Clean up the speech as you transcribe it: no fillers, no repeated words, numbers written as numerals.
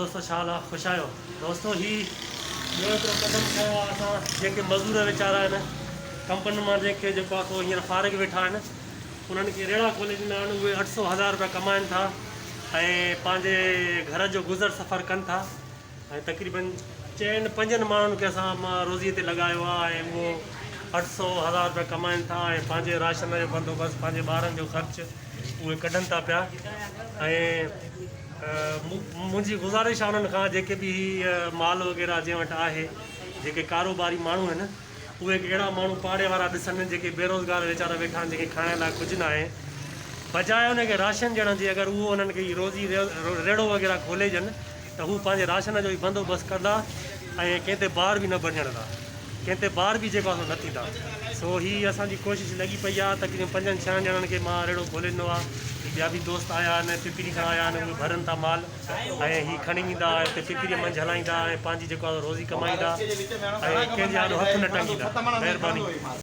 دوستو ڇا حال آ خوش آهيو دوستو هي ٻيو هڪڙو قدم کنيو آ اسان جيڪي مزور ويچارا آهن ڪمپنين مان جنهن کي جيڪو آ سو هينئر فارغ ويٺا آهن انهن کي ريڙها کولي ڏنا آهن اهي اٺ سو هزار روپيا ڪمائن ٿا ۽ پنهنجي گهر جو گذر سفر ڪن ٿا ۽ تقريبن چئن پنجن ماڻهن کي اسان مان روزي تي لڳايو آ ۽ اهو اٺ سو هزار روپيا ڪمائن ٿا ۽ پنهنجي راشن جو بندوبست پنهنجي ٻارن جو خرچ اهي ڪڍن ٿا پيا ۽ منهنجي گذارش آهي انهن کان جيڪي به هي مال وغيره جنهن وٽ آهي جيڪي ڪاروباري ماڻهو آهن اهي اهڙا ماڻهو پاڙي وارا ڏسن جيڪي بيروزگار ويچارا ويٺا آهن جنهن کي کائڻ لاء ڪجهه ناهي بجاء ان کي راشن ڏيڻ جي اگر اهو انهن کي روزي ريڙهو وغيره کولي ڏين ته هو پنهنجي راشن جو به بندوبست ڪندا ۽ ڪنهن تي بار به نه بڻجندا ڪنهن تي بار به جيڪو آهي سو نه ٿيندا سو هي اسان جي ڪوشش لڳي پئي آهي تقريبن پنجن ڇهن ڄڻن کي مان ريڙهو کولي ڏنو آهي هي ٻيا به دوست آيا آهن پپري کان آيا آهن اهي ڀرن ٿا مال ۽ هي کڻي ويندا هتي پپري منجهه هلائيندا ۽ پنهنجي جيڪو آهي روزي ڪمائيندا ۽ ڪنهن جي آڏو هٿ نه ٽنگيندا مهرباني.